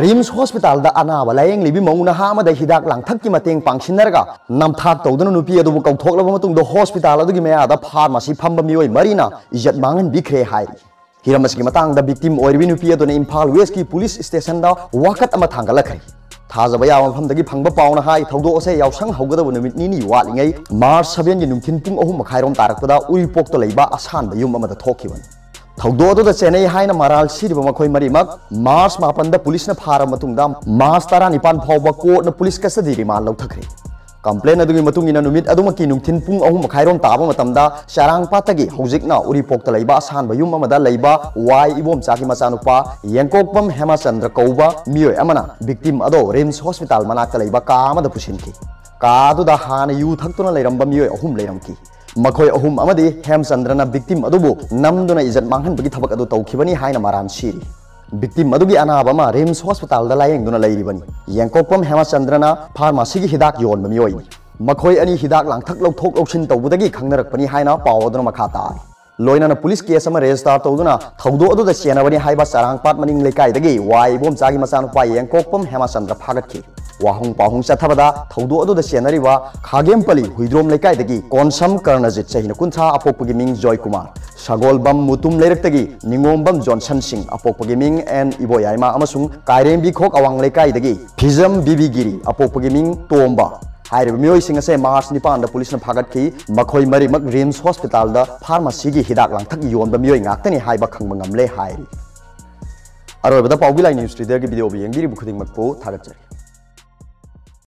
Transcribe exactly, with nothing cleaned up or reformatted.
ꯔꯤꯝꯁ ꯍꯣꯁꯄꯤꯇꯥꯜꯗ ꯑꯅꯥꯕ ꯂꯥꯌꯦꯡꯂꯤꯕꯤ ꯃꯧ ꯅꯍꯥ ꯑꯃꯗ ꯍꯤꯗꯥꯛ ꯂꯥꯡꯊꯛꯀꯤ ꯃꯇꯦꯡ ꯄꯥꯡꯁꯤꯟꯅꯔꯒ ꯅꯝꯊꯥꯛ ꯇꯧꯗꯨꯅ ꯅꯨꯄꯤ ꯑꯗꯨꯕꯨ ꯀꯧꯊꯣꯛꯂꯕ ꯃꯇꯨꯡꯗ ꯍꯣꯁꯄꯤꯇꯥꯜ ꯑꯗꯨꯒꯤ ꯃꯌꯥꯗ ꯐꯥꯔꯃꯥꯁꯤ ꯐꯝꯕ ꯃꯤꯑꯣꯏ ꯃꯔꯤꯅ ꯏꯖꯠ ꯃꯥꯡꯍꯟꯕꯤꯈ꯭ꯔꯦ ꯍꯥꯏꯔꯤ꯫ ꯍꯤꯔꯝ ꯑꯁꯤꯒꯤ ꯃꯇꯥꯡꯗ ꯚꯤꯛꯇꯤꯝ ꯑꯣꯏꯔꯤꯕꯤ ꯅꯨꯄꯤ ꯑꯗꯨꯅ ꯏꯝꯐꯥꯜ ꯋꯦꯁꯀꯤ ꯄꯨꯂꯤꯁ ꯁ꯭ꯇꯦꯁꯟꯗ ꯋꯥꯀꯠ ꯑꯃ ꯊꯥꯡꯒꯠꯂꯛꯈ꯭ꯔꯦ꯫ ꯊꯥꯖꯕ ꯌꯥꯕ ꯃꯐꯝꯗꯒꯤ ꯐꯪꯕ ꯄꯥꯎꯅ ꯍꯥꯏ, ꯊꯧꯗꯣꯛ ꯑꯁꯦ ꯌꯥꯎꯁꯪ ꯍꯧꯒꯗꯕ ꯅꯨꯃꯤꯠ ꯅꯤꯅꯤ ꯋꯥꯠꯂꯤꯉꯩ ꯃꯥꯔꯆ ꯁꯚꯦꯟꯒꯤ ꯅꯨꯡꯊꯤꯟ ꯄꯨꯡ ꯑꯍꯨꯝ ꯃꯈꯥꯏꯔꯣꯝ ꯇꯥꯔꯛꯄꯗ ꯎꯔꯤꯄꯣꯛꯇ ꯂꯩꯕ ꯑꯁꯥꯟꯕ ꯌꯨꯝ ꯑꯃꯗ ꯊꯣꯛꯈꯤꯕꯅꯤ꯫ ꯊꯧꯗꯣꯛ ꯑꯗꯨꯗ ꯆꯦꯟꯅꯩ ꯍꯥꯏꯅ ꯃꯔꯥꯜ ꯁꯤꯔꯤꯕ ꯃꯈꯣꯏ ꯃꯔꯤꯃꯛ ꯃꯥꯔꯆ ꯃꯥꯄꯟꯗ ꯄꯨꯂꯤꯁꯅ ꯐꯥꯔꯕ ꯃꯇꯨꯡꯗ ꯃꯥꯔꯆ ꯇꯔꯥꯅꯤꯄꯥꯟ ꯐꯥꯎꯕ ꯀꯣꯔꯠꯅ ꯄꯨꯂꯤꯁ ꯀꯁꯇꯗꯤ ꯔꯤꯃꯥꯟ ꯂꯧꯊꯈ꯭ꯔꯦ꯫ ꯀꯝꯄ꯭ꯂꯦꯟ ꯑꯗꯨꯒꯤ ꯃꯇꯨꯡ ꯏꯟꯅ ꯅꯨꯃꯤꯠ ꯑꯗꯨꯃꯛꯀꯤ ꯅꯨꯡꯊꯤꯟ ꯄꯨꯡ ꯑꯍꯨꯝ ꯃꯈꯥꯏꯔꯣꯝ ꯇꯥꯕ ꯃꯇꯝꯗ ꯆꯔꯥꯡꯄꯥꯠꯇꯒꯤ ꯍꯧꯖꯤꯛꯅ ꯎꯔꯤꯄꯣꯛꯇ ꯂꯩꯕ ꯑꯁꯥꯟꯕ ꯌꯨꯝ ꯑꯃꯗ ꯂꯩꯕ ꯋꯥꯏ ꯏꯕꯣꯝꯆꯥꯒꯤ ꯃꯆꯥꯅꯨꯄꯥ ꯌꯦꯡꯀꯣꯛꯄꯝ ꯍꯦꯃꯆꯟꯗ꯭ꯔ ꯀꯧꯕ ꯃꯤꯑꯣꯏ ꯑꯃꯅ ꯚꯤꯛꯇꯤꯝ ꯑꯗꯣ ꯔꯤꯝꯁ ꯍꯣꯁꯄꯤꯇꯥꯜ ꯃꯅꯥꯛꯇ ꯂꯩꯕ ꯀꯥ ꯑꯃꯗ ꯄꯨꯁꯤꯟꯈꯤ꯫ ꯀꯥ ꯑꯗꯨꯗ ꯍꯥꯟꯅ ꯌꯨ ꯊꯛꯇꯨꯅ ꯂꯩꯔꯝꯕ ꯃꯤꯑꯣꯏ ꯑꯍꯨꯝ ꯂꯩꯔꯝꯈꯤ꯫ ꯃꯈꯣꯏ ꯑꯍꯨꯝ ꯑꯃꯗꯤ ꯍꯦꯝꯆꯟꯗ꯭ꯔꯅ ꯚꯤꯛꯇꯤꯝ ꯑꯗꯨꯕꯨ ꯅꯝꯗꯨꯅ ꯏꯖꯠ ꯃꯥꯡꯍꯟꯕꯒꯤ ꯊꯕꯛ ꯑꯗꯨ ꯇꯧꯈꯤꯕꯅꯤ ꯍꯥꯏꯅ ꯃꯔꯥꯜ ꯁꯤꯔꯤ꯫ ꯚꯤꯛꯇꯤꯝ ꯑꯗꯨꯒꯤ ꯑꯅꯥꯕ ꯑꯃ ꯔꯤꯝꯁ ꯍꯣꯁꯄꯤꯇꯥꯜꯗ ꯂꯥꯌꯦꯡꯗꯨꯅ ꯂꯩꯔꯤꯕꯅꯤ꯫ ꯌꯦꯡꯀꯣꯛꯄꯝ ꯍꯦꯃꯆꯟꯗ꯭ꯔꯅ ꯐꯥꯔꯃꯥꯁꯤꯒꯤ ꯍꯤꯗꯥꯛ ꯌꯣꯟꯕ ꯃꯤꯑꯣꯏꯅꯤ꯫ ꯃꯈꯣꯏ ꯑꯅꯤ ꯍꯤꯗꯥꯛ ꯂꯥꯡꯊꯛ ꯂꯧꯊꯣꯛ ꯂꯧꯁꯤꯟ ꯇꯧꯕꯗꯒꯤ ꯈꯪꯅꯔꯛꯄꯅꯤ ꯍꯥꯏꯅ ꯄꯥꯎ ꯑꯗꯨꯅ ꯃꯈꯥ ꯇꯥꯔꯤ꯫ ꯂꯣꯏꯅꯅ ꯄꯨꯂꯤꯁ ꯀꯦꯁ ꯑꯃ ꯔꯦꯖꯤꯁꯇꯥꯔ ꯇꯧꯗꯨꯅ ꯊꯧꯗꯣꯛ ꯑꯗꯨꯗ ꯆꯦꯟꯅꯕꯅꯤ ꯍꯥꯏꯕ ꯆꯔꯥꯡꯄꯥꯠ ꯃꯅꯤꯡ ꯂꯩꯀꯥꯏꯗꯒꯤ ꯋꯥꯏ ꯏꯕꯣꯝꯆꯥꯒꯤ ꯃꯆꯥꯅꯨꯄꯥ ꯌꯦꯡꯀꯣꯛꯄꯝ ꯍꯦꯃꯆꯟꯗ꯭ꯔ ꯐꯥꯒꯠꯈꯤ꯫ ꯋꯥꯍꯪ ꯄꯥꯎꯍꯪ ꯆꯠꯊꯕꯗ ꯊꯧꯗꯣꯛ ꯑꯗꯨꯗ ꯆꯦꯟꯅꯔꯤꯕ ꯈꯥꯒꯦꯝꯄꯂꯤ ꯍꯨꯏꯗ꯭ꯔꯣꯝ ꯂꯩꯀꯥꯏꯗꯒꯤ ꯀꯣꯟꯁꯝ ꯀꯔꯅꯖꯤꯠ, ꯆꯍꯤꯅ ꯀꯨꯟꯊ꯭ꯔꯥ, ꯑꯄꯣꯛꯄꯒꯤ ꯃꯤꯡ ꯖꯣꯏꯀꯨꯃꯥꯔ, ꯁꯒꯣꯜꯕꯝ ꯃꯨꯇꯨꯝ ꯂꯩꯔꯛꯇꯒꯤ ꯅꯤꯉꯣꯝꯕꯝ ꯖꯣꯟꯁꯟ ꯁꯤꯡ, ꯑꯄꯣꯛꯄꯒꯤ ꯃꯤꯡ ꯑꯦꯟ ꯏꯕꯣꯌꯥꯏꯃ, ꯑꯃꯁꯨꯡ ꯀꯥꯏꯔꯦꯝꯕꯤꯈꯣꯛ ꯑꯋꯥꯡ ꯂꯩꯀꯥꯏꯗꯒꯤ ꯐꯤꯖꯝ ꯕꯤꯕꯤꯒꯤꯔꯤ, ꯑꯄꯣꯛꯄꯒꯤ ꯃꯤꯡ ꯇꯣꯝꯕ ꯍꯥꯏꯔꯤꯕ ꯃꯤꯑꯣꯏꯁꯤꯡ ꯑꯁꯦ ꯃꯥꯔꯆ ꯅꯤꯄꯥꯟꯗ ꯄꯨꯂꯤꯁꯅ ꯐꯥꯒꯠꯈꯤ꯫ ꯃꯈꯣꯏ ꯃꯔꯤꯃꯛ ꯔꯤꯝꯁ ꯍꯣꯁꯄꯤꯇꯥꯜꯗ ꯐꯥꯔꯃꯥꯁꯤꯒꯤ ꯍꯤꯗꯥꯛ ꯂꯥꯡꯊꯛ ꯌꯣꯟꯕ ꯃꯤꯑꯣꯏ ꯉꯥꯛꯇꯅꯤ ꯍꯥꯏꯕ ꯈꯪꯕ ꯉꯝꯂꯦ ꯍꯥꯏꯔꯤ꯫ ꯑꯔꯣꯏꯕꯗ ꯄꯥꯎꯕꯤ ꯂꯥꯏ ꯅ꯭ꯌꯨꯁ ꯔꯤꯗꯔꯒꯤ ꯚꯤꯗꯤꯑꯣꯕꯨ ꯌꯦꯡꯕꯤꯔꯤꯕ ꯈꯨꯗꯤꯡꯃꯛꯄꯨ ꯊꯥꯒꯠꯆꯔꯤ꯫